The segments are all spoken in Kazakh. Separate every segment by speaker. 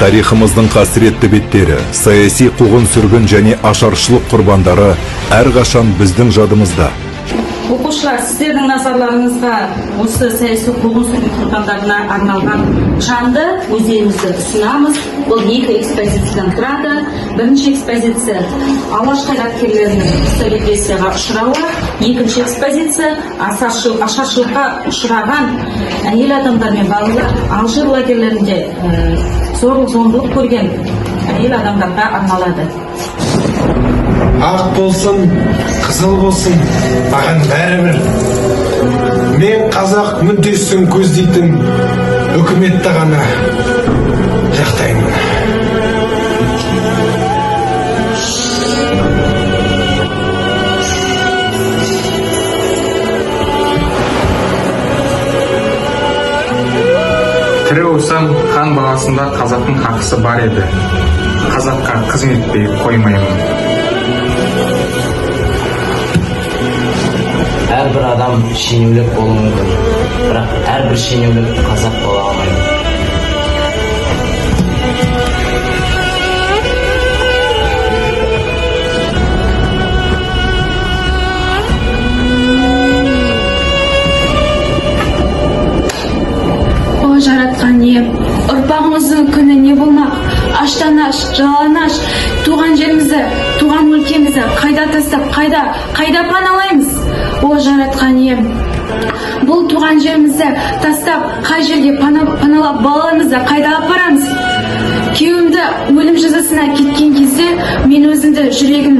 Speaker 1: Тарихымыздың қасіретті беттері, саяси қуғын-сүргін және ашаршылық құрбандары әрқашан біздің жадымызда.
Speaker 2: Оқушылар, сіздердің назарларыңызға осы саяси қуғын-сүргін құрбандарына арналған жанды музейімізді ұсынамыз. Бұл екі экспозициядан тұрады. Бірінші экспозиция — Алаш қайраткерлерінің репрессияға ұшырауы, екінші экспозиция — ашаршылыққа ұшыраған әйел адамдар мен балалар, Алжир лагерлерінде зорлық зомбылық көрген әйел адамдарға арналады.
Speaker 3: Ақ болсын, қызыл болсын, маған бәрібір. Мен қазақ мүддесін көздейтін үкіметті ғана жақтаймын.
Speaker 4: Тірі болсам, хан баласында қазақтың хақысы бар еді. Қазаққа қызмет етпей қоймаймын.
Speaker 5: Әрбір адам шенеунік болуы мүмкін, бірақ әрбір шенеунік қазақ бола алмайды.
Speaker 6: О, Жаратқан Ием, ұрпағымыздың күні не болмақ? Аштан аш, жалаңаш, туған жерімізді, туған өлкемізді қайда тастап, қайда, қайда паналаймыз? О, Жаратқан Ием, бұл туған жерімізді тастап, қай жерге паналап, балаларымызды қайда апарамыз? Күйеуімді өлім жазасына кеткен кезде мен өзімді, жүрегім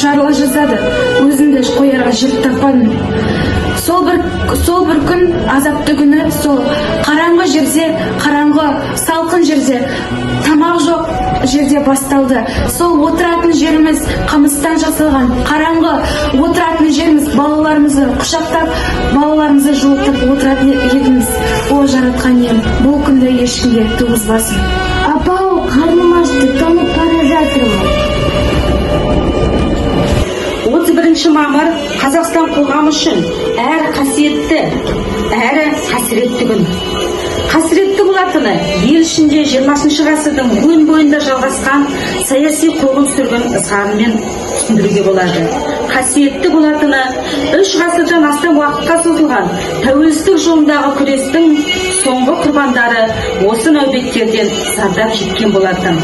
Speaker 6: жарыла жаздады, өзімді қоярға жер таппадым. Сол бір күн, азапты күні, сол қараңғы жерде, қараңғы салқын жерде, тамақ жоқ жерде басталды. Сол отыратын жеріміз қамыстан жасалған қараңғы отыратын жеріміз, балаларымызды құшақтап, балаларымызды жылытып отыратын едіміз. О, Жаратқан Ием, бұл күнді ешкімге туғызбасын.
Speaker 7: Апау, қарным ашты, тоңып бара жатырмын.
Speaker 2: 31 мамыр — Қазақстан қоғамы үшін әрі қасиетті, әрі қасіретті күн. Қасіретті болатыны — ел ішінде 20 ғасырдың өн бойында жалғасқан саяси қуғын сүргін ызғарымен түсіндіруге болады. Қасиетті болатыны — 3 ғасырдан астам уақытқа созылған тәуелсіздік жолындағы күрестің соңғы құрбандары осы нәубеттерден зардап шеккен болатын.